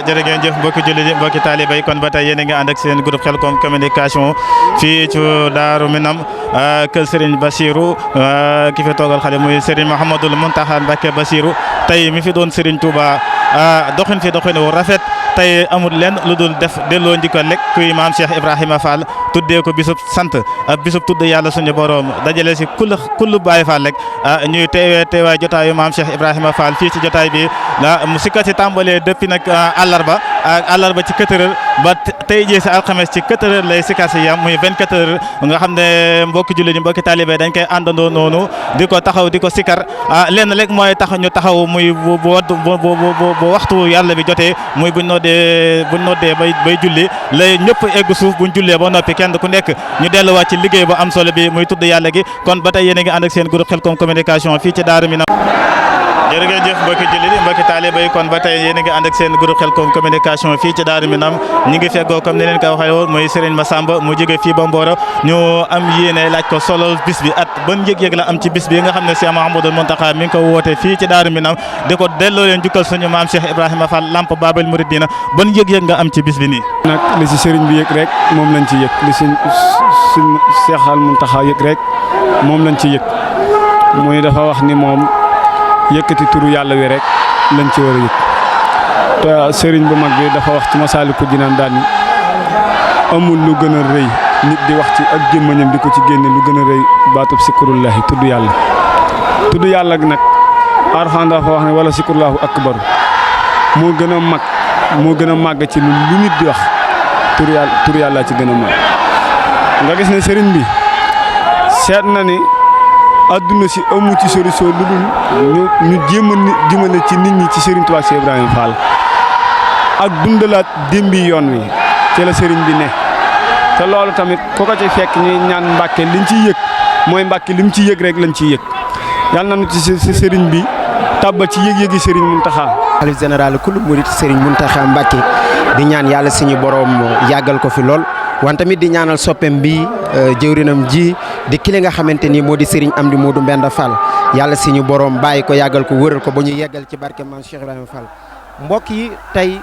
jërë ngeen jëf mbokki jullit yi mbokki taaliba yi kon ba tey yéen a ngi ànd ak seen groupe Khelcom communication fii ci Daaru Minam kër Serigne Bassirou ki fi toogal xale muy Serigne Mouhamadoul Mountakha Mbacké Bassirou tey mi fi doon Serigne Touba doxin fi doxin wu rafet tey amul lenn lu dul def delloo njukkal rek kuy maam Cheikh Ibrahima Fall tuddee ko bisub sant ak bisub tudd yàlla suñu borom dajale si kullu Baye Fall rek ñuy teewaay jotaayu maam Cheikh Ibrahima Fall fii ci jotaay bi mu sikka si tàmbalee depuis nag àllarba ci 4 heures ba tey jii si alxames ci 4 heures lay sikka si yam muy 24 heures nga xam ne mbokki jullit ñi mbokki talibé dañ koy àndandoo noonu di ko taxaw di ko sikkar lenn rek mooy tax ñu taxaw muy bu waxtu yàlla bi jotee muy buñ noddee bay julli lay ñëpp egg suuf buñ jullee ba noppi kenn ku nekk ñu delluwaat ci liggéey bu am solo bi muy tudd yàlla gi kon ba tey yéen a ngi ànd ak seen groupe Khelcom communication fii ci Daaru Minam. jërë ngeen jëf mbokki jullit mbokki taaliba yi kon ba tey yéen a ngi ànd ak seen groupe Khelcom communication fii ci Daaru Minam ñi ngi feggoo comme ni leen ko waxee woon mooy Serigne Massamba mu jóge fii ba Mboro ñu am yéene laaj ko solo bis bi at ban yëg-yëg la am ci bis bi nga xam ne Cheikh Mouhamadoul Mountakha mi ngi ko woote fii ci Daaru Minam di ko delloo leen jukkal suñu maam Cheikh Ibrahima Fall Lamp Babel Mouridina ban yëg-yëg nga am ci bis bi nii. nag li si Serigne bi yëg rek moom lañ ci yëg li si suñ Cheikh Mountakha yëg rek moom lañ ci yëg muy dafa wax ni moom yëkkati turu yàlla wi rek lañ ci war a yëg te sëriñ bu mag bi dafa wax ci Masaalikul Jinaan daal ni amul lu gën a rëy nit di wax ci ak gémmañam di ko ci génne lu gën a rëy baatub sikrullahi tudd yàlla nag Alxuraan dafa wax ne wala sikrullahu akbar moo gën a màgg ci lu nit di wax tur yàlla ci gën a màgg nga gis ne sëriñ bi seet na ni adduna si amu ci solution lu dul ñu jéem a jëmale ci nit ñi ci Serigne Touba Cheikh Ibrahima Fall ak dundalaat démbi yoon wi ci la Serigne bi ne te loolu tamit ku ko ci fekk ñuy ñaan Mbàkke liñ ciy yëg mooy Mbàkke lim ci yëg rek lañ ciy yëg yàlla nañu ci Serigne bi tàbbal ci yëg-yëgi Serigne Mountakha. xalif général kullu murid Serigne Mountakha Mbacké di ñaan yàlla suñu borom yàggal ko fi lool wante tamit di ñaanal soppem bi jëwrinam ji di ki nga xamante ni moo di Serigne Amdi Modou Mbenda Fall yàlla suñu borom bàyyi ko yàggal ko wëral ko ba ñu yeggal ci barke maam Cheikh Ibrahima Fall mbokk yi tey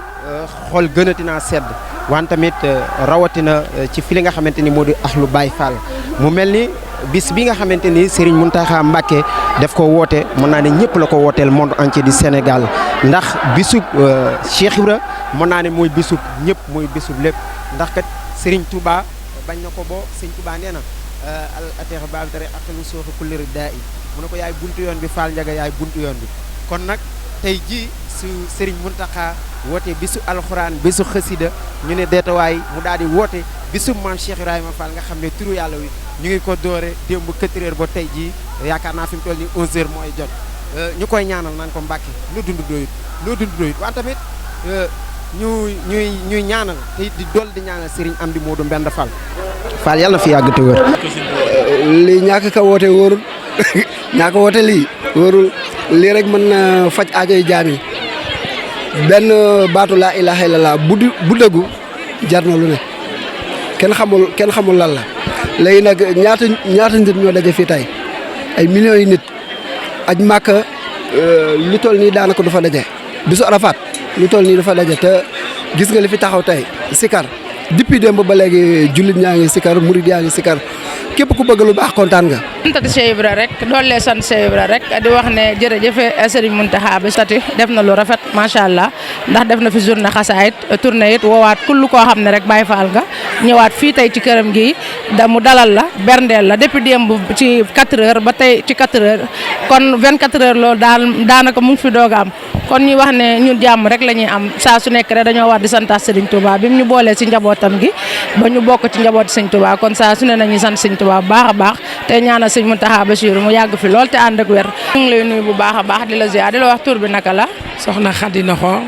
xol gënati naa sedd wante tamit rawatina ci fi nga xamante ni moo di ahlu Baye Fall mu mel ni bis bi nga xamante ni Serigne Mountakha Mbacké def ko woote mën naa ne ñëpp la ko wooteel monde entier du Sénégal ndax bisub Cheikh Ibra mën naa ne mooy bisub ñëpp mooy bisub lépp ndax kat Serigne Touba bañ na ko boo Serigne Touba nee na al ateex baal dare akalu sooxi kulleri daa i mu ne ko yaay buntu yoon bi Fall Ndiaga yaay buntu yoon bi kon nag tey jii su Serigne Mountakha woote bisu alxuraan bisu xasida ñu ne deetawaay mu daal di woote bisu maam Cheikh Ibrahima Fall nga xam ne turu yàlla wi ñu ngi ko doore démb 4 heures ba tey jii yaakaar naa fi mu toll nii 11 heures mooy jot ñu koy ñaanal naan ko Mbàkke loo dund doyut wante tamit ñuy ñaanal te di dool di ñaanal Serigne Amdi Modou Mbenda Fall Fall yàlla na fi yàgg te wër. lii ñàkk ka woote wóorul ñàkk woote lii wóorul lii rek mën na faj aajoy jaam yi benn baatu laa ilaaha illallaah bu dëggu jar na lu ne kenn xamul lan la léegi nag ñaata nit ñoo daje fii tey ay millions yi nit aj Màkka lu toll nii daanaka du fa daje bisu Arafat lu toll nii dafa daje te gis nga li fi taxaw tey sikar depuis démb ba léegi jullit ñaa ngi sikar murid yaa ngi sikar képp ku bëgg lu baax kontaan nga. sant Cheikh Ibra rek doole sant Cheikh Ibra rek di wax ne jërëjëf Serigne Mountakha bi sati def na lu rafet macha allah ndax def na fi journée xasaayit tournée it woowaat kullu koo xam ne rek Baye Fall nga ñëwaat fii tey ci këram gi mu dalal la berndeel la depuis démb ci 4 heures ba tey ci 4 heures kon 24 heures loolu daanaka mu ngi fi doog a am kon ñuy wax ne ñun jàmm rek la ñuy am saa su nekk rek dañoo war di santaat Serigne Touba bi mu ñu boolee ci njabootam gi ba ñu bokk ci njabooti Serigne Touba kon saa su ne nañuy sant Serigne Touba bu baax a baax te ñaanal Serigne Mountakha Bassirou mu yàgg fi lool te ànd ak wér. ñu ngi lay nuyu bu baax a baax di la ziar di la wax tur bi naka la. soxna Khady Noxo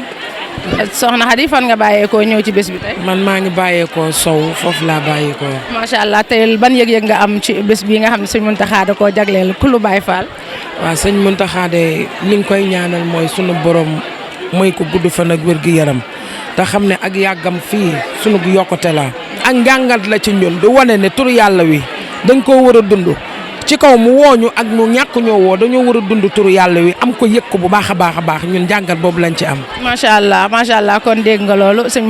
soxna Khady fan nga bàyyeekoo ñëw ci bés bi tey. man maa ngi bàyyeekoo Sow foofu laa bàyyeekoo. macha allah tey ban yëg-yëg nga am ci bés bii nga xam ne sëñ Mountakha da koo jagleel ku lu Baye Fall. waaw sëñ Mountakha de li nga koy ñaanal mooy sunu borom mooy ko gudd fan ak wér gi yaram te xam ne ak yàggam fii sunu yokkute la ak njàngat la ci ñun di wane ne tur yàlla wi dañ koo war a dund ci kaw mu wooñu ak mu ñàkk ñoo woo dañoo war a dund turu yàlla wi am ko yëg ko bu baax a baax ñun jàngat boobu lañ ci am. macha allah kon dégg nga loolu sëñ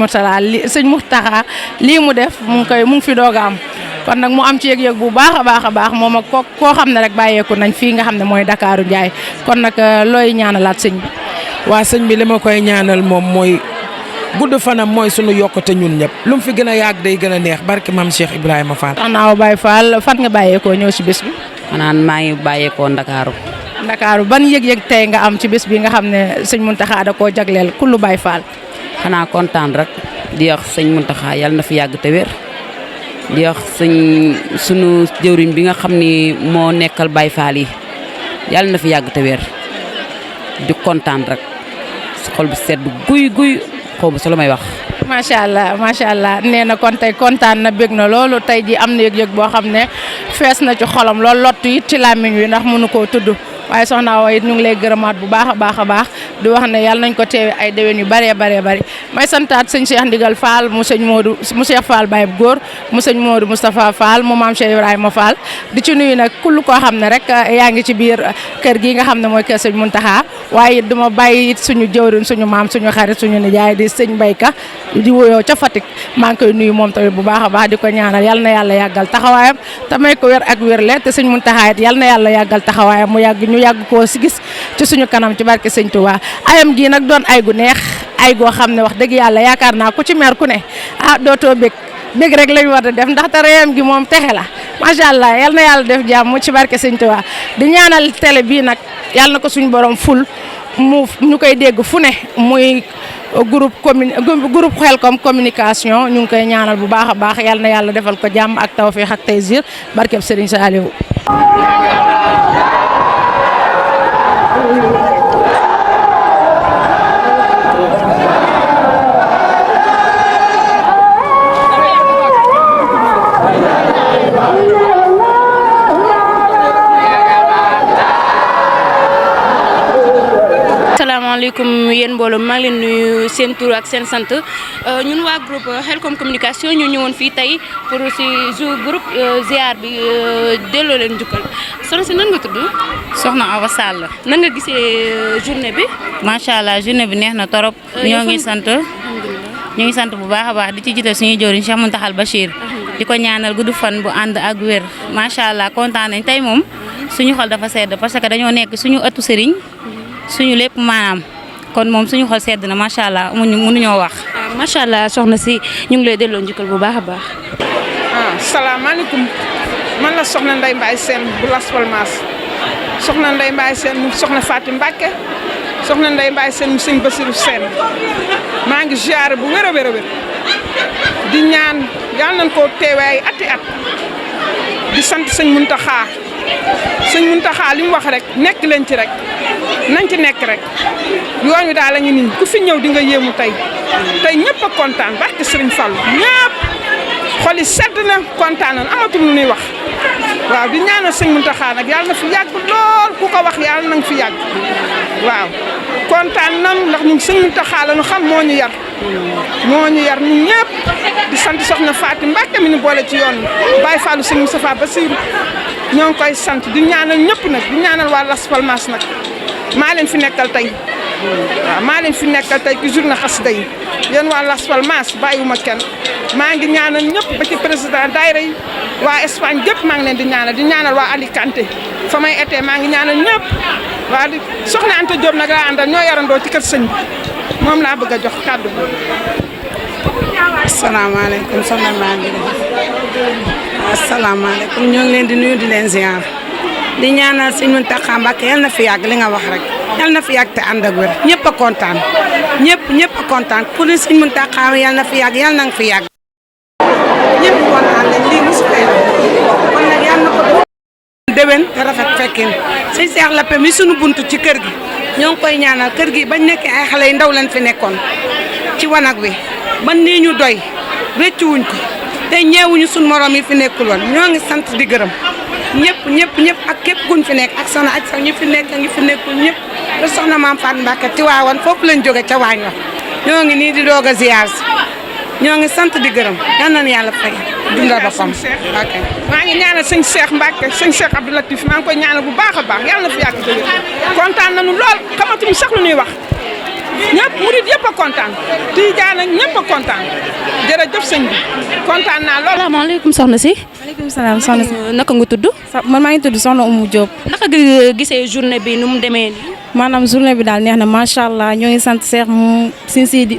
Mountakha lii mu def mu ngi fi doog a am kon nag mu am ci yëg-yëg bu baax a baax moom ak koo xam ne rek bàyyeeku nañ fii nga xam ne mooy Dakaaru Njaay kon nag looy ñaanalaat sëñ bi. waa sëñ bi li ma koy ñaanal moom mooy gudd fanam mooy sunu yokkute ñun ñëpp lu mu fi gën a yàgg day gën a neex barke maam Cheikh Ibrahima Fall. Soxna Baye Fall fan nga bàyyeekoo ñëw si bés bi. xanaa maa ngi bàyyeekoo Ndakaaru. Ndakaaru ban yëg-yëg tey nga am ci bés bi nga xam ne sëñ Mountakha da koo jagleel kullu Baye Fall. xanaa kontaan rek di wax sëñ Mountakha yàlla na fi yàgg te wér di wax sunu jëwriñ bi nga xam ni moo nekkal Baye Fall yi yàlla na fi yàgg te wér di kontaan rek xol bu sedd guy xaw ma sa lu may wax. macha allah nee na kon tey kontaan na bég na loolu tey ji am na yëg-yëg boo xam ne fees na ci xolam loolu lottu it ci làmmiñ wi ndax mënu koo tudd waaye soxna Awa it ñu ngi lay gërëmaat bu baax a baax di wax ne yàlla nañ ko teewe ay déwén yu bëree bëri may santaat sëñ Cheikh Ndigal Fall mu sëñ Modou mu Cheikh Fall Baye góor mu sëñ Modou Moustapha Fall mu maam Cheikh Ibrahima Fall di ci nuyu nag kull koo xam ne rek yaa ngi ci biir kër gi nga xam ne mooy kër sëñ Mountakha waaye it duma bàyyi it suñu jëwriñ suñu maam suñu xarit suñu nijaay di sëñ Mbayka di wuyoo ca Fatick maa ngi koy nuyu moom tamit bu baax a baax di ko ñaanal yal na yàlla yàggal taxawaayam te may ko wér ak wérle te sëñ Mountakha it yal na yàlla yàggal taxawaayam mu yàgg koo si gis ci suñu kanam ci barke sëñ Touba ayam gi nag doon ay gu neex ay goo xam ne wax dëgg yàlla yaakaar naa ku ci mer ku ne dootoo bég rek lañ war a def ndaxte réyam gi moom texe la macha allah yal na yàlla def jàmm ci barke sëñ Touba di ñaanal télé bii nag yal na ko suñu borom ful ñu koy dégg fu ne muy groupe Khelcom communication ñu ngi koy ñaanal bu baax a baax yal na yàlla defal ko jàmm ak tawfeex ak taysir barkeb Serigne Saliou. asalaamaaleykum yéen mbooloo maa ngi leen nuyu seen tur ak seen sant ñun waa groupe Khelcom communication ñu ñëwoon fii tey pour si jour groupe ziar bi delloo leen njukkal soxna si nan nga tudd. Soxna Awa Sall. nan nga gisee journée bi. macha allah journée bi neex na torop. ñoo ngi sant bu baax a baax di ci jiital suñuy jëwriñ Cheikh Mountakha Bachir. di ko ñaanal gudd fan bu ànd ak wér macha allah kontaan nañ tey moom suñu xol dafa sedd parce que dañoo nekk suñu ëttu sëriñ suñu lépp maanaam kon moom suñu xol sedd na macha allah mënuñoo wax. macha allah soxna si ñu ngi lay delloo njukkal bu baax a baax. salaamaaleykum man la soxna Ndeye Mbaye Sène bu Las Palmas soxna Ndeye Mbaye Sène mu soxna Fatim Mbacke soxna Ndeye Mbaye Sène mu sëñ Bassirou Sène maa ngi ziare bu wér a wér di ñaan yal nañ koo teewee ay ati at di sant sëñ Mountakha li mu wax rek nekk leen ci rek nañ ci nekk rek yoon wi daal la ñu nii ku fi ñëw di nga yéemu tey ñëpp a kontaan barke Serigne Fallou ñëpp xol yi sedd na kontaan nañ amatul lu ñuy wax waaw di ñaanal sëñ Mountakha nag yàlla na fi yàgg lool ku ko wax yàlla na nga fi yàgg waaw kontaan nañ ndax ñun sëñ Mountakha la ñu xam moo ñu yar ñun ñëpp di sant soxna Fatim Mbacke mi ñu boole ci yoon Baye Fallou sëñ Moustapha Bassirou ñoo ngi koy sant di ñaanal ñëpp nag di ñaanal waa Las Palmas nag maa leen fi nekkal tey waaw maa leen fi nekkal tey ki journée xasida yi yéen waa Las Palmas bàyyiwuma kenn maa ngi ñaanal ñëpp ba ci président daayira yi waa Espagne gépp maa ngi leen di ñaanal waa Alicante fa may été maa ngi ñaanal ñëpp waa di soxna Anta Diop nag laa àndal ñoo yarandoo ci kër sëñ bi moom laa bëgg a jox kàddu bi. asalaamaaleykum soxna maa ngi asalaamaaleykum ñoo ngi leen di nuyu di leen ziar di ñaanal sëñ Mountakha Mbacké yal na fi yàgg li nga wax rek yal na fi yàgg te ànd ak wér ñëpp a kontaan ñëpp a kontaan ku ne sëñ Mountakha yal na fi yàgg yal na nga fi yàgg ñëpp kontaan nañ lii mosu fee kon nag yal na ko def déwén te rafet fekkin sëñ Cheikh Lappé mi sunu buntu ci kër gi ñoo ngi koy ñaanal kër gi bañ nekkee ay xale yu ndaw lañ fi nekkoon ci wanag wi ba nii ñu doy rëccuwuñ ko te ñeewuñu suñ morom yi fi nekkul woon ñoo ngi sant di gërëm ñëpp ak képp kuñ fi nekk ak soxna ak sax ñi fi nekk ñi fi nekkul ñëpp te soxna maam Fatou Mbacke Tiwaawan foofu lañ jóge ca waañ wax ñoo ngi nii di doog a ziar si ñoo ngi sant di gërëm yal na yàlla fay dundal boppam. ok maa ngi ñaanal sëñ Cheikh Mbacke sëñ Cheikh Abdou Latif maa ngi koy ñaanal bu baax a baax yàlla na fi yàgg te kontaan nañu lool xamatuñu sax lu ñuy wax ñëpp murid yëpp a kontaan Tijaan ak ñëpp a kontaan jërëjëf sëñ bi kontaan naa lool. asalaamaaleykum soxna si. maaleykum salaam soxna si. naka nga tudd. man maa ngi tudd soxna Oumou Diop. naka nga gisee journée bi nu mu demee nii. maanaam journée bi daal neex na macha allah ñoo ngi sant Seex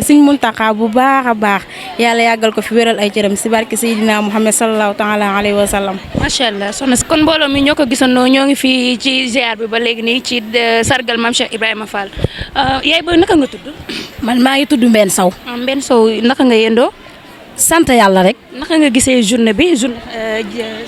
Sëñ Muntaxa bu baax a baax yàlla yàggal ko fi wéral ay cëram si barke Seydina Muhammad sallallahu taala alayhi wa sallam. macha allah soxna si kon mbooloo mi ñoo ko gisandoo ñoo ngi fii ci ziar bi ba léegi nii ci sargal maam Cheikh Ibrahima Fall yaay booy naka nga tudd. man maa ngi tudd Mbène Sow. Mbène Sow naka nga yendoo. sant yàlla rek. naka nga gisee journée bi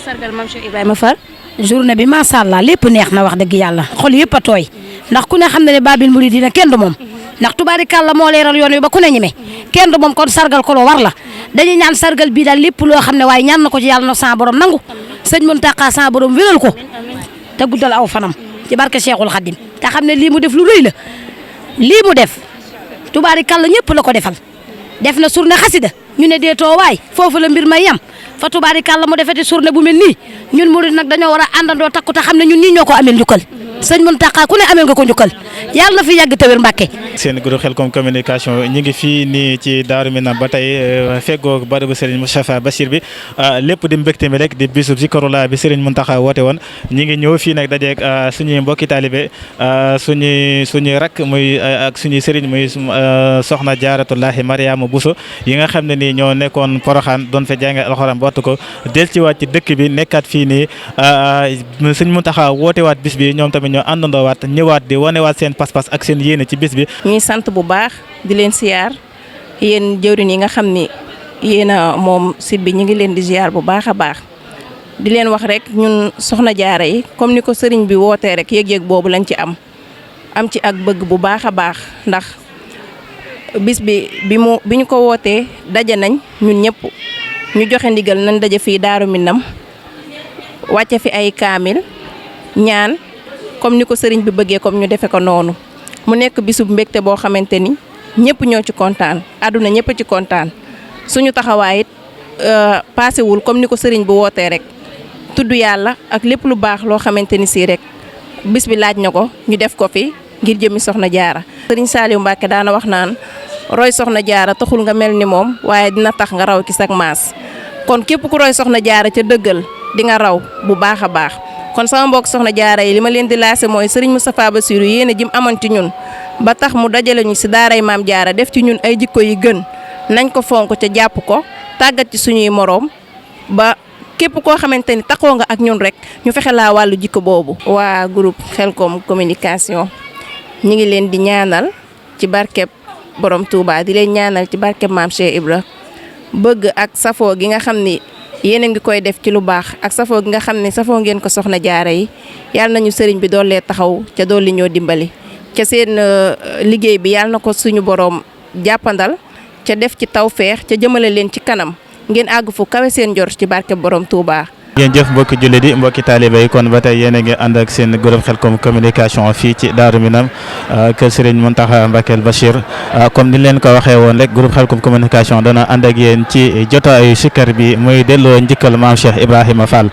sargal maam Cheikh Ibrahima Fall. journée bi macha allah lépp neex na wax dëgg yàlla xol yëpp a tooy ndax ku ne xam na ne Babil Mouridina kenn du moom ndax tubaarikàlla moo leeral yoon wi ba ku ne ñeme kenn du moom kon sargal ko loo war la dañuy ñaan sargal bii daal lépp loo xam ne waaye ñaan na ko ci yàlla na sa borom nangu sëñ Muntaxa sa borom wéral ko te guddal aw fanam ci barke Cheikhul Khadim te xam ne lii mu def lu rëy la lii mu def tubaarikàlla ñëpp la ko defal def na journée xasida ñu ne deetoo waay foofu la mbir may yam fa tubaarikàlla mu defeti journée bu mel nii ñun murid nag dañoo war a àndandoo takku te xam ne ñun ñii ñoo ko amel njukkal sëñ Muntaxa ku ne amel nga ko njukkal yàlla na fi yàgg te wér Mbàkke. seen groupe Khelcom communication ñi ngi fii nii ci Daaru Minam ba tey feggoo barabu Serigne Moustapha Bachir bi lépp di mbégte mi rek di bisub si Karola bi Serigne Muntaxa woote woon ñi ngi ñëw fii nag dajeeg suñuy mbokki taalibe suñuy rak muy ak suñuy Serigne muy soxna Jaaratullahi Mariama Bousso yi nga xam ne nii ñoo nekkoon Poroxaan doon fa jàng alxuraan ba wattu ko del ci waat ci dëkk bi nekkaat fii nii Serigne Muntaxa woote waat bis bi ñoom tamit ñoo àndandoo waat ñëwaat di wanewaat seen pas-pas ak seen yéene ci bis bi. ñuy sant bu baax di leen siyaar yéen jëwriñ yi nga xam ni yéen a moom site bi ñu ngi leen di siyaar bu baax a baax di leen wax rek ñun soxna jaara yi comme ni ko sëriñ bi wootee rek yëg-yëg boobu lañ ci am ci ak bëgg bu baax a baax ndax bis bi bi ñu ko wootee daje nañ ñun ñëpp ñu joxe ndigal nañ daje fii Daaru Minam wàcce fi ay kaamil ñaan comme ni ko sëriñ bi bëggee comme ñu defe ko noonu mu nekk bisub mbégte boo xamante ni ñëpp ñoo ci kontaan àdduna ñëpp ci kontaan suñu taxawaay it paasewul comme ni ko sëriñ bi wootee rek tudd yàlla ak lépp lu baax loo xamante ni si rek bis bi laaj na ko ñu def ko fi ngir jëmi soxna jaara sëriñ Saliou Mbacke daana wax naan roy soxna jaara taxul nga mel ni moom waaye dina tax nga raw ki sak maas kon képp ku roy soxna jaara ca dëggal di nga raw bu baax a baax kon sama mbokk soxna jaara yi li ma leen di laase mooy sëriñ Moustapha Bassirou yéen a jim amoon ci ñun ba tax mu dajale ñu si daaray maam jaara def ci ñun ay jikko yi gën nañ ko fonk ca jàpp ko tàggat ci suñuy moroom ba képp koo xamante ni taxoo nga ak ñun rek ñu fexe laa wàllu jikko boobu. waa groupe Khelcom communication ñi ngi leen di ñaanal ci barkeb borom Touba di leen ñaanal ci barkeb maam Cheikh Ibra bëgg ak safoo gi nga xam ni yéen a ngi koy def ci lu baax ak safoo gi nga xam ne safoo ngeen ko soxna jaara yi yàlla nañu sëriñ bi doole taxaw ca doole ñoo dimbali ca seen liggéey bi yàlla na ko suñu borom jàppandal ca def ci tawfeex ca jëmale leen ci kanam ngeen àgg fu kawe seen njort ci barke borom Touba. ngeen jëf mbokki jullit yi mbokki taalibe yi kon ba tey yéen a ngi ànd ak seen groupe Khelcom communication fii ci Daaru Minam kër Serigne Mountakha Mbacké Bachir comme ni leen ko waxee woon rek groupe Khelcom communication dana ànd ak yéen ci jotaayu sikkar bi muy delloo njikkal maam Cheikh Ibrahima Fall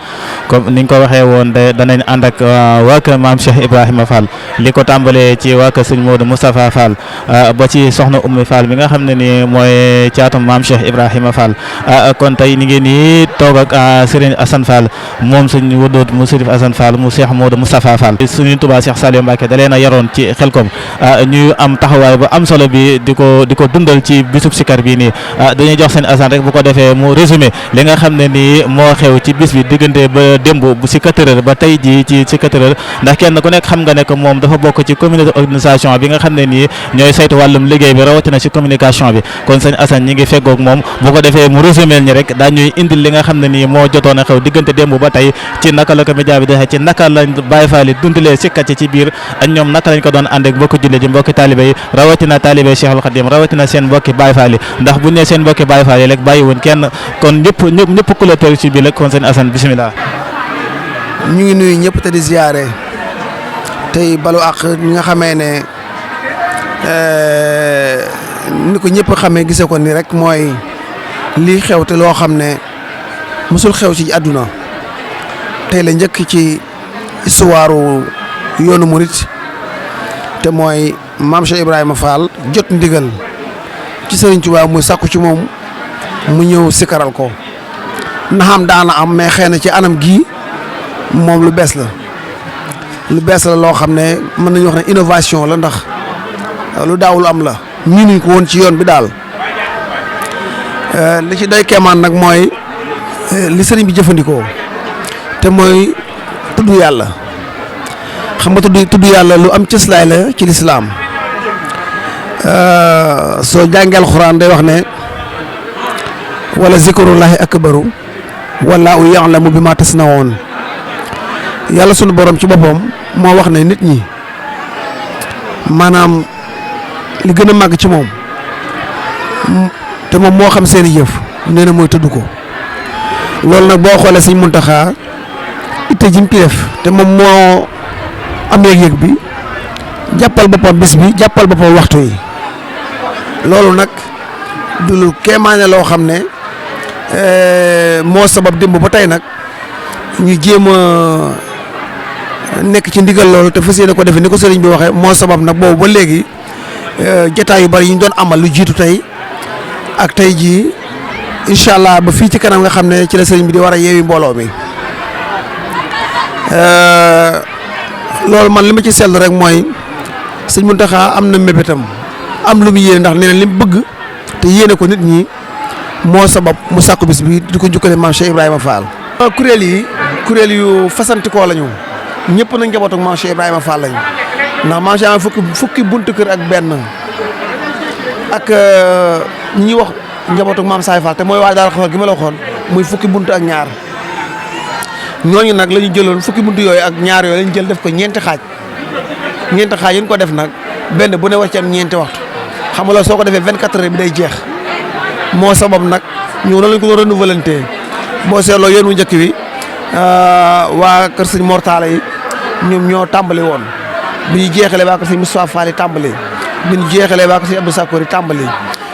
comme ni ñu ko waxee woon danañ ànd ak waa kër maam Cheikh Ibrahima Fall li ko tàmbalee ci waa kër Serigne Modou Moustapha Fall ba ci soxna Oumy Fall mi nga xam ne ni mooy caatum maam Cheikh Ibrahima Fall kon tey ni ngeen ni toog ak Serigne Assane Fall moom sëñ Wadoot mu Sërif Assane Fall mu Cheikh Modou Moustapha Fall suñu Touba Cheikh Saliou Mbacke da leen a yaroon ci Khelcom ñu am taxawaay bu am solo bi di ko dundal ci bisub sikar bi nii dañuy jox seen Assane rek bu ko defee mu résumé li nga xam ne nii moo xew ci bis bi diggante ba démb bu si 4 heures ba tey ji ci si 4 heures ndax kenn ku nekk xam nga ne que moom dafa bokk ci communauté organisation bi nga xam ne nii ñooy saytu wàllum liggéey bi rawatina ci communication bi kon sëñ Assane ñi ngi feggoog moom bu ko defee mu résumé ñi rek daañuy indil li nga xam ne nii moo jotoon a xew diggante démb ba tey ci naka la ko média bi doxee ci naka lañ Baye Fall yi dundalee sikkat ci biir ak ñoom naka lañ ko doon ànd ak mbokki jullit yi mbokki taalibe yi rawatina taalibe Cheikhul Khadim rawatina seen mbokki Baye Fall yi ndax buñ ne seen mbokki Baye Fall yi rek bàyyiwuñ kenn kon ñëpp ku la toog ci biir rek kon seen Assane bisimilah. ñu ngi nuyu ñëpp te di ziare tey balu ak ñi nga xamee ne ni ko ñëpp xamee gisee ko ni rek mooy lii xew te loo xam ne musul xew ci àdduna tey la njëkk ci histoire yoonu murit te mooy maam Cheikh Ibrahima Fall jot ndigal ci Serigne Touba muy sàkku ci moom mu ñëw sikaral ko naxam daana am mais xëy na ci anam gii moom lu bees la loo xam ne mën nañu wax ne innovation la ndax lu daawul am la miinuñ ko woon ci yoon bi daal li ci doy keemaan nag mooy li sëriñ bi jëfandikoo te mooy tudd yàlla xam nga tudd yàlla lu am cëslaay la ci lislaam soo jàngee alxuraan day wax ne wala zikrullahi akbaru wallaahu ya'lamu bima tasnawoon yàlla sunu borom ci boppam moo wax ne nit ñi maanaam li gën a màgg ci moom te moom moo xam seeni jëf nee na mooy tudd ko loolu nag boo xoolee Sëñ Muntaxa itte ji mu ci def te moom moo am yëg-yëg bi jàppal boppam bis bi jàppal boppam waxtu yi loolu nag du lu kéemaane loo xam ne moo sabab démb ba tey nag ñu jéem a nekk ci ndigal loolu te fas yéene ko defee ni ko sëriñ bi waxee moo sabab nag boobu ba léegi jotaay yu bari yi ñu doon amal lu jiitu tey ak tey jii incha allah ba fii ci kanam nga xam ne ci la sëriñ bi di war a yeewi mbooloo mi loolu man li ma ci seetlu rek mooy sëñ Muntaxa am na mébétam am lu mu yéene ndax nee na li mu bëgg te yéene ko nit ñi moo sabab mu sàkku bis bi di ko jukkale maam Cheikh Ibrahima Fall. kuréel yu fasantikoo lañu ñëpp na njaboot ak maam Cheikh Ibrahima Fall lañu ndax maam Cheikh fukki buntu kër ak benn ak ñi ñuy wax njabootu maam Saay Fall te mooy waa daal xaw gi ma la waxoon muy fukki buntu ak ñaar ñooñu nag la ñu jëloon fukki buntu yooyu ak ñaar yooyu lañ jël def ko ñeenti xaaj yi ñu ko def nag benn bu ne war ci am ñeenti waxtu xam nga soo ko defee 24 heures bi day jeex moo sabab nag ñu noonu lañ ko doon renouvelanté boo seetloo yoon wu njëkk wi waa kër sëñ Mortala yi ñoom ñoo tàmbali woon bi ñu jeexalee waa kër sëñ Moustapha Fall yi tàmbali bi ñu jeexalee waa kër sëñ Abdou Sakor yi tàmbali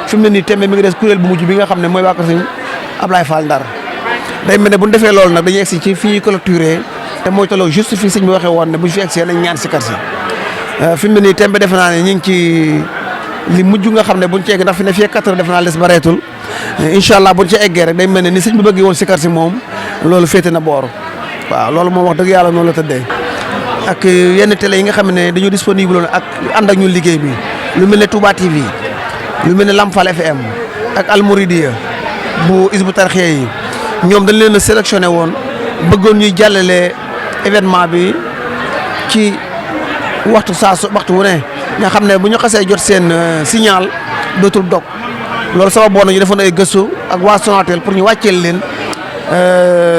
fi mu ne nii tembe mi ngi des kuréel bu mujj bi nga xam ne mooy waa kër sëñ Ablaye Fall Ndar day mel ne bu ñu defee loolu nag dañuy egsi ci fii clôturé te mooy tolloo juste fii sëñ bi waxee woon ne bu ñu fi egsee nañ ñaan si kër si fi mu ne nii tembe defe naa ne ñu ngi ci li mujj nga xam ne buñ ci egg ndax fi ne fii 4 heures defe naa les bareetul incha allah buñ ci eggee rek day mel ne ni sëñ bi bëggee woon si kër si moom loolu féete na boor waaw loolu moom wax dëgg yàlla noonu la tëddee ak yenn télé yi nga xam ne dañoo disponible woon ak ànd ak ñun liggéey bi lu mel ne Touba TV lu mel ne Lamfal FM ak Almouridiya bu Isbu Tarxiya yi ñoom dañ leen a sélectionné woon bëggoon ñuy jàllale événement bi ci waxtu wu ne nga xam ne bu ñu xasee jot seen signal dootul dog loolu sabab boo nañu defoon ay gëstu ak waa Sonatel pour ñu wàcceel leen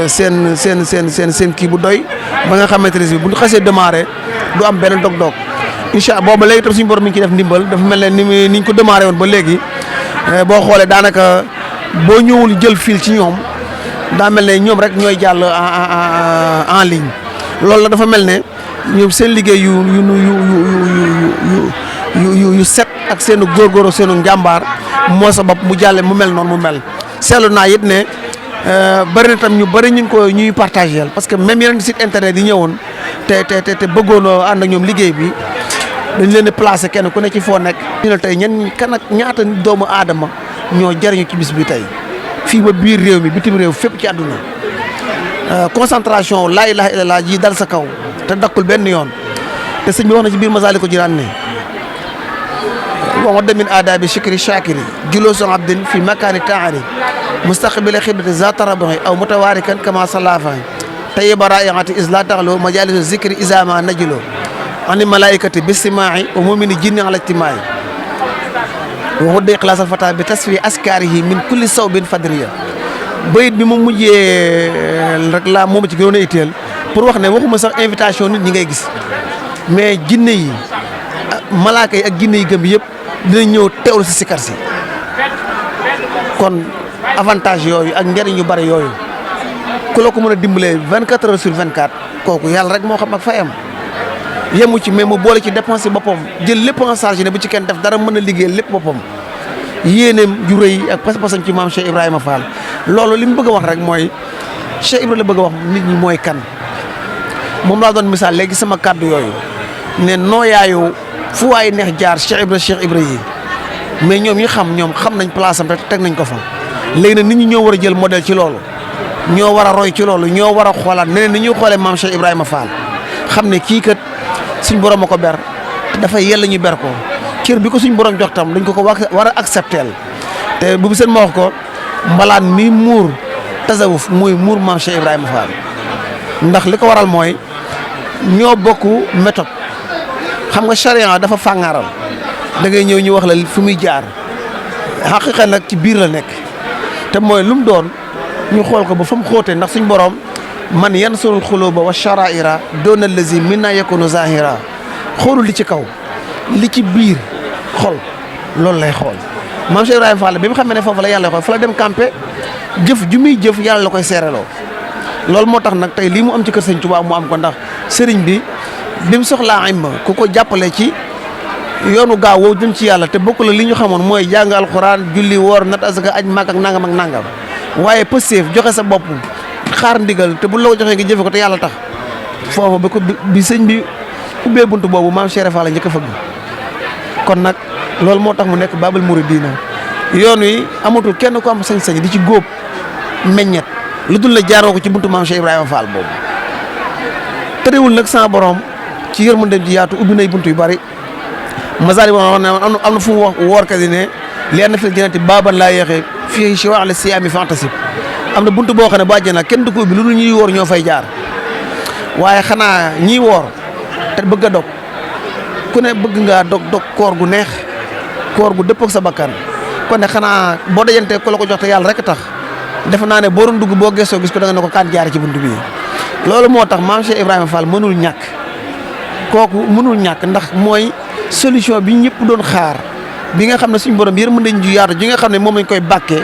seen kii bu doy ba nga xamante ne bi bu ñu xasee démarré du am benn dog-dog incha allah boobu ba léegi tam suñu borom mi ngi ciy def ndimbal dafa mel ne ni ñu ko démarré woon ba léegi boo xoolee daanaka boo ñëwul jël fil ci ñoom daa mel ne ñoom rek ñooy jàll en ligne loolu la dafa mel ne ñoom seen liggéey yu set ak seenu góorgóorlu seenu njàmbaar moo sabab mu jàlle mu mel noonu mu mel seetlu naa it ne bëri na tam ñu bëri ñu ngi ko ñuy partagé parce que même yeneen site internet yi ñëwoon te bëggoon ànd ak ñoom liggéey bi dañ leen di placé kenn ku ne ci foo nekk. ñu ne tey ñaata doomu aadama ñoo jariñu ci bis bi tey fii ba biir réew mi bitim réew fépp ci àdduna concentration laa ilaha illallah ji dal sa kaw te dakkul benn yoon te sëñ bi wax na ci biir Masaalikul Jinaan ne wa wadda min aadaabi shukri shakiri juloosu abdin fi makaani taari mustaqbila xiblati za tarabaxi aw mutawaarikan kama salafaxi tayyiba raihati is la taxlo majalisu zikri isama najilo ani malaikati bistimaai wa mumini jinni ala ijtimaai wa hudda ixlaasal fata bi tasfi askarihi min kulli sawbin fadriya bayit bi mu mujjee rek laa moom ci gënoon a itteel pour wax ne waxuma sax invitation nit ñi ngay gis mais jinne yi malaaka yi ak jinne yi gëm yëpp dinañ ñëw teewlu si sikar si kon avantage yooyu ak njëriñ yu bari yooyu ku la ko mën a dimbalee 24 heures sur 24 kooku yàlla rek moo xam ak fayam yemu ci mais mu boole ci dépense boppam jël lépp en charge ne bu ci kenn def dara mën a liggéey lépp boppam yéeneem ju rëy ak pas-pasam ci maam Cheikh Ibrahima Fall loolu li mu bëgg a wax rek mooy Cheikh Ibrahima la bëgg a wax nit ñi mooy kan moom laa doon misaal léegi sama kàddu yooyu ne nooyaayu fu waay neex jaar Cheikh Ibrahima yi mais ñoom ñi xam nañ place am rek teg nañ ko fa léegi nag nit ñi ñoo war a jël modèle ci loolu ñoo war a roy ci loolu ñoo war a xoolaat neneen ni ñuy xoolee maam Cheikh Ibrahima Fall xam ne kii kat suñ borom a ko ber dafay yella ñu ber ko cër bi ko suñ borom jox tam dañ ko war a accepter te bu seen ma wax ko mbalaan mi muur tasawuf muy muur maam Cheikh Ibrahima Fall ndax li ko waral mooy ñoo bokk méthode xam nga charia dafa fàngaaral da ngay ñëw ñu wax la fu muy jaar xaqiqa nag ci biir la nekk te mooy lu mu doon ñu xool ko ba fa mu xóotee ndax suñ borom man yansurul xuluba wa sharaira doona lazi minna yakunu zahira xoolul li ci kaw li ci biir xol loolu lay xool maam Cheikh Ibrahima Fall bi mu xamee ne foofu la yàlla xool fa la dem campé jëf ju muy jëf yàlla la koy seereloo loolu moo tax nag tey lii mu am ci kër sëñ Tuubaa mu am ko ndax sëriñ bi mu soxlaa imma ku ko jàppale ci yoonu gaaw woo jëm ci yàlla te bokk la li ñu xamoon mooy jàng alxuraan julli woor nat asaka aj màkk ak nangam ak nangam waaye pësteef joxe sa bopp xaar ndigal te bu la ko joxee nga jëfe ko te yàlla tax foofu ba ko bi sëñ bi ubbee buntu boobu maam Cheikh Fall la njëkk a fëgg kon nag loolu moo tax mu nekk Babul Mouridina yoon wi amatul kenn ko am sañ-sañ di ci góob meññet lu dul la jaaroo ko ci buntu maam Cheikh Ibrahima Fall boobu tëriwul nag sama borom ci yërmandeem ji yaatu ubbi nay buntu yu bari masali wax ne am na fu mu wax woorkat yi ne li na fi jënati baaban laa yeexee fii si wax la siyaami fantasib am na buntu boo xam ne bu àjjana kenn du ko ubbi lu dul ñuy woor ñoo fay jaar waaye xanaa ñiy woor te bëgg a dog ku ne bëgg ngaa dog koor gu neex koor gu dëpp ak sa bakkan kon ne xanaa boo dajantee ku la ko jox te yàlla rek tax defe naa ne boo doon dugg boo gëstoo gis ko da nga ne ko kaan jaare ci buntu bii loolu moo tax maam Cheikh Ibrahima Fall mënul ñàkk kooku mënul ñàkk ndax mooy solution bi ñëpp doon xaar bi nga xam ne suñu borom yërmande ju yaatu ji nga xam ne moom lañ koy bàkkee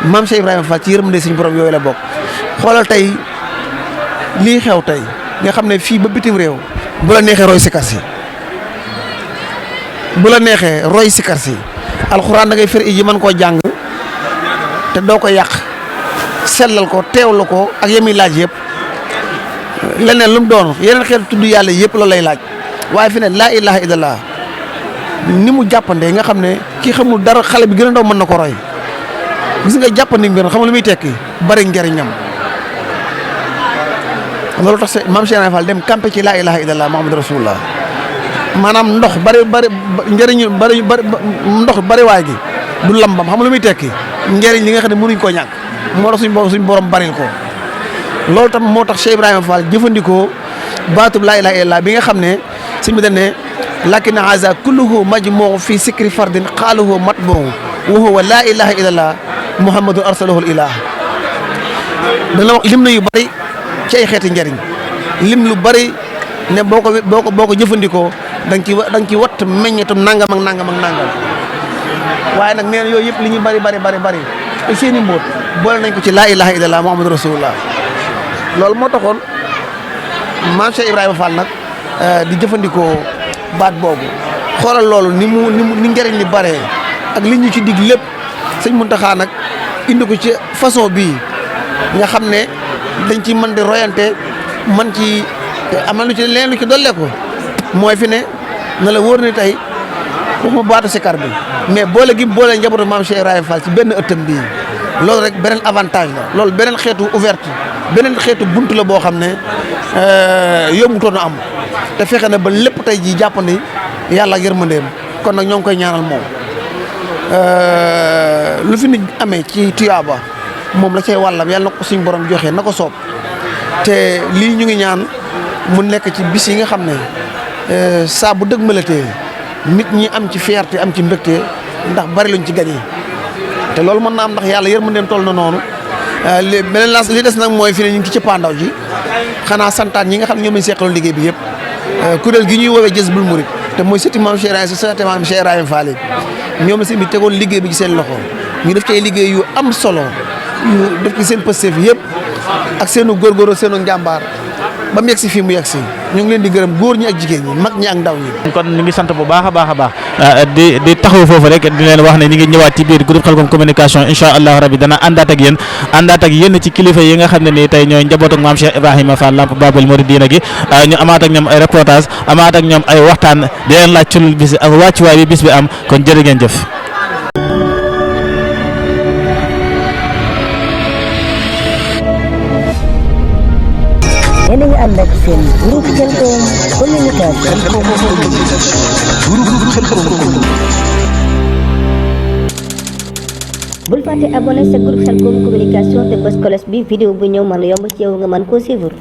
maam Cheikh Ibrahima Fall ci yërmande suñu borom yooyu la bokk xoolal tey lii xew tey nga xam ne fii ba bitim réew bu la neexee roy sikar si bu la neexee roy sikar si alxuraan da ngay fër yi mën koo jàng te doo ko yàq sellal ko teewlu ko ak yemi laaj yëpp leneen lu mu doon yeneen xeetu tudd yàlla yëpp loolu lay laaj waaye fi ne laa ilaha illallah ni mu jàppandee nga xam ne kii xamul dara xale bi gën a ndaw mën na ko roy gis nga jàppandi mbir xam lu muy tekki bari njariñam loolu tax maam Cheikh Ibrahima Fall dem campé ci laa ilaha illallah muhammadu rasulullah maanaam ndox bari njëriñu bari ndox bari waay gi du lambam xam lu muy tekki njëriñ li nga xam ne mënuñ koo ñàkk moo tax suñ borom baril ko loolu tam moo tax Cheikh Ibrahima Fall jëfandikoo baatub laa ilaha illallah bi nga xam ne suñ bi dañ ne lakin haza kulluhu majmuu fi sikri fardin xaaluhu matbuu wa huwa laa ilaha illallah muhammadun arsalahu ilah dana wax lim na yu bari ci ay xeeti njëriñ lim lu bari ne boo ko jëfandikoo da nga ci watt meññetum nangam ak nangam ak nangam waaye nag nee na yooyu yëpp li ñu bari te seeni mbóot boole nañ ko ci laa ilaha illallah muhammadu rasulullah loolu moo taxoon maam Cheikh Ibrahima Fall nag di jëfandikoo baat boobu xoolal loolu ni njëriñ li baree ak li ñu ci dig lépp sëñ Muntaxa nag indi ko ci façon bii nga xam ne dañ ci mën di royante man ci amal lu ci leen lu ci dollee ko mooy fi ne na la wóor ni tey waxuma baatu sikar bi mais boole gi boole njabootu maam Cheikh Ibrahima Fall ci benn ëttam bii loolu rek beneen avantage la loolu beneen xeetu ouverte beneen xeetu buntu la boo xam ne yombutoon a am te fexe na ba lépp tey jii jàppandi yàlla ak yërmandeem kon nag ñoo ngi koy ñaanal moom lu fi nit amee ci tuyaaba moom la cay wàllam yàlla na ko suñ borom joxe na ko soob te lii ñu ngi ñaan mu nekk ci bis yi nga xam ne saa bu dëgg malatee nit ñi am ci fierté am ci mbégte ndax bari luñ ci gañee te loolu mën na am ndax yàlla yërmandeem toll na noonu beneen lancé li des nag mooy fi ne ñu ngi ci cëppaandaw ji xanaa santaan ñi nga xam ne ñoom lañ seqaloon liggéey bi yëpp kuréel gi ñuy woowee Jazbul Murid te mooy sëti maam Cheikh Ibrahima Fall ñoom la si bi tegoon liggéey bi ci seen loxo ñu def ci ay liggéey yu am solo ñu def ci seen pësteef yëpp ak seenu góorgóorlu seenu njàmbaar ba mu yegg si fii mu yegg si ñu ngi leen di gërëm góor ñi ak jigéen ñi mag ñi ak ndaw ñi. kon ñu ngi sant bu baax a baax a baax di taxaw foofu rek di leen wax ne ñu ngi ñëwaat ci biir groupe Khelcom communication incha allah rabbi dana àndaat ak yéen ci kilifa yi nga xam ne nii tey ñooy njaboot ak maam Cheikh Ibrahima Fall Lamp Babul Mouridina gi ñu amaat ak ñoom ay reportage amaat ak ñoom ay waxtaan di leen laaj ci bis ak wàccuwaay bi bis bi am kon jërë ngeen jëf. yéen a ngi ànd ak seen groupe Khelcom communication. bul fàtte abonné sa groupe Khelcom communication te bës cloche bi vidéo bu ñëw mën a yomb ci yow nga mën koo suivre.